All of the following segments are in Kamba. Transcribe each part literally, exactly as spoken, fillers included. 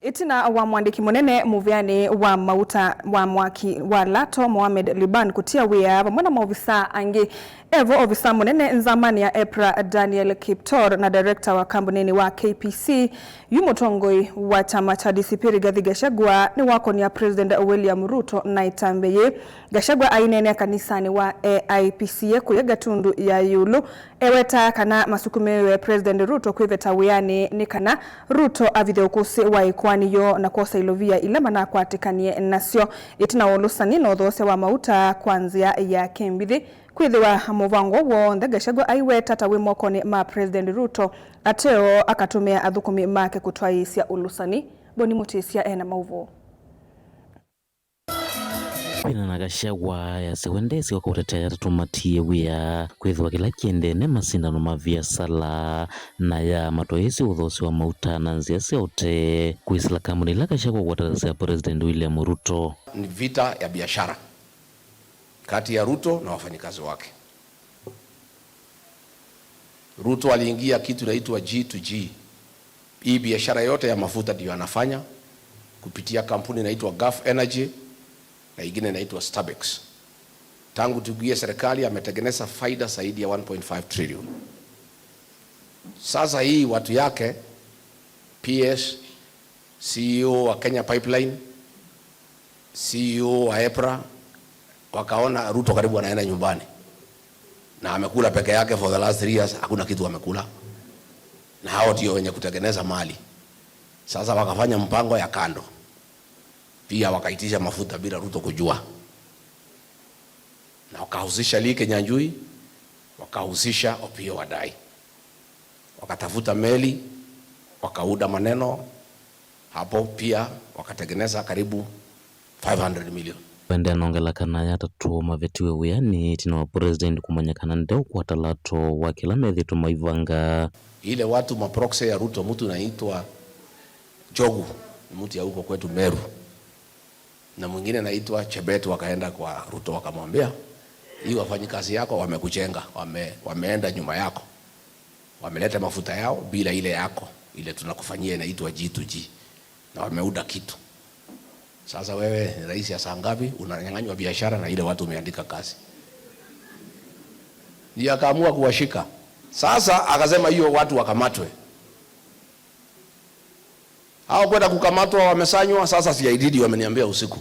Ĩtina wa mũandĩki mũnene mũvĩanĩ wa mauta wa mwaki wa Lato, Mohamed Liban, kũtia wĩa vamwe na maovisaa angĩ, evo ovisaa mũnene nzamani ya EPRA, Daniel Kiptor, na director wa kambunĩnĩ wa K P C, yu mũtongoi wa kyama kya D C P, Rigathi Gachagua, nĩwakonia President William Ruto na ĩtambya yĩĩ. Gachagua aineenea kanisanĩ wa A I P C A kũya Gatundu ya ĩũlũ, ewetaa kana masukumĩwe President Ruto kwĩveta wĩanĩ nĩ kana Ruto avithe ũkũsĩ wa ĩkoani yoo na kwosa ilovia ila manakwatĩkanie nasyo. Ĩtina wa ũlũsani na ũthoosya wa mauta kwa nzĩa ya kĩmbithĩ, kwĩthĩwa mũvango w'onthe Gachagua aiweta ta wĩ mokonĩ ma President Ruto, ateo akatũmĩa athũkũmi make kũtwaĩĩsya ũlũsani. Boni Mũtĩsya ena maũvoo. Kwĩana na Gachagua, ayasya we ndesĩ wa kũtetea atatũ matie wĩa, kwĩthĩwa kĩla kĩendee nĩ masindano ma viasala, na ya matwaĩĩsye ũthoosyo wa mauta na nzĩa sya ũtee kwĩsĩla kambuni ila Gachagua ũkwatĩkasya President William Ruto. Ni vita ya biashara kati ya Ruto na wafanyikazi wake. Ruto aliingia kitu inaitwa G to G. Hii biashara yote ya mafuta ndiyo anafanya kupitia kampuni inaitwa Gulf Energy na ingine inaitwa Stabex. Tangu tuingie serikali, ametengeneza faida zaidi ya one point five trillion. Sasa hii watu yake, P S, C E O wa Kenya Pipeline, C E O wa EPRA, wakaona Ruto karibu anaenda nyumbani. Na amekula peke yake for the last three years, hakuna kitu amekula. Na hao ndio wenye kutengeneza mali. Sasa wakafanya mpango ya kando. Pia wakaitisha mafuta bila Ruto kujua. Na wakahusisha Lee Kinyanjui, wakahusisha Opiyo Wandayi. Wakatafuta meli, wakauda maneno, hapo pia wakatengeneza karibu five hundred million. Wende anongela kana aya atatũ mavetiwe wĩanĩ ĩtina wa President kũmanya kana ndeũkwata Lato wa kĩla methĩtwe maivanga. Ile watu maproxy ya Ruto, mtu anaitwa Njogu, ni mtu ya huko kwetu Meru. Na mwingine anaitwa Chebet, wakaenda kwa Ruto wakamwambia, "Hii wafanyikazi yako wamekujenga, wame-, wameenda nyuma yako. Wameleta mafuta yao bila ile yako, ile tunakufanyia inaitwa G to G. Na wameuda kitu. Sasa wewe ni rais ya saa ngapi? Unanyang'anywa biashara na ile watu umeandika kazi." Ndiye akaamua kuwashika. Sasa akasema hiyo watu wakamatwe. Hao kwenda kukamatwa wamesanywa, sasa C I D ndio wameniambia usiku.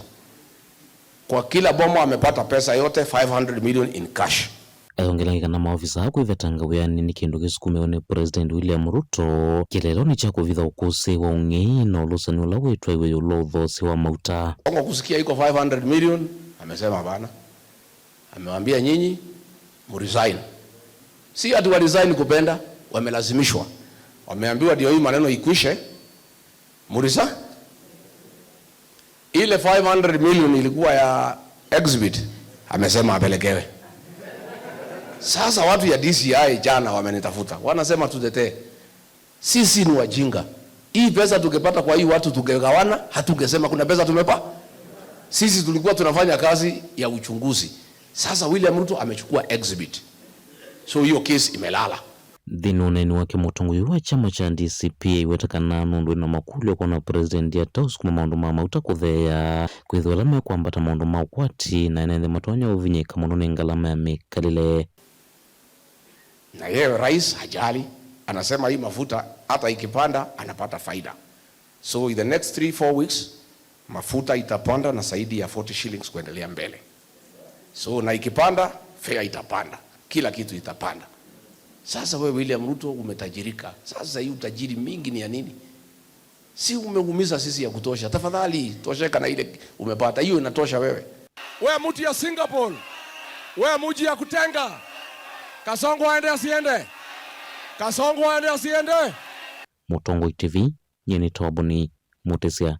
Kwa kila boma wamepata pesa yote five hundred million in cash. Ayongelanga kana maofisa aa kwĩvetanga wĩanĩ nĩ kĩndũ kĩsukumĩwe nĩ President William Ruto kĩlelonĩ kya kũvitha ũkũsĩ wa ũng'ei na ũlũsani ũla wĩtwaiwe ĩũlũ wa ũthoosya wa mauta. Kongo kusikia iko five hundred million, amesema hapana. Amewaambia, "Nyinyi, muresign." Si ati waresign kupenda, wamelazimishwa. Wameambiwa, "Ndio hii maneno ikwishe, murisa-." Ile five hundred million ilikuwa ya exhibit, amesema apelekewe. Sasa watu ya D C I jana wamenitafuta. Wanasema tutetee. Sisi ni wajinga. Hii pesa tungepata kwa hii watu tungegawana, hatungesema kuna pesa tumepa. Sisi tulikuwa tunafanya kazi ya uchunguzi. Sasa William Ruto amechukua exhibit. So hiyo case imelala. Nthĩnĩ wa ũneeni wake, mũtongoi wa kyama kya D C P aiweta kana nũndũ ena makũlyo kwona President ataũsukuma maũndũ ma mauta kũtheea, kwĩthĩwa ala mekwambata maũndũ ma ũkwati na ene nthĩ matonya ũvinyĩĩka mũno nĩ ngalama ya mĩkalĩle. Na yeye rais hajali, anasema hii mafuta hata ikipanda anapata faida. So in the next three, four weeks, mafuta itapanda na zaidi ya forty shillings kuendelea mbele. So na ikipanda, fare itapanda, kila kitu itapanda. Sasa wewe William Ruto umetajirika. Sasa hii utajiri mingi ni ya nini? Si umeumiza sisi ya kutosha? Tafadhali tosheka na ile umepata. Hiyo inatosha wewe. We mtu ya Singapore, we mji ya kutenga. Kasongo aende asiende? Kasongo aende asiende? Mũtongoi T V, nyie nĩ Toboni Mũtĩsya.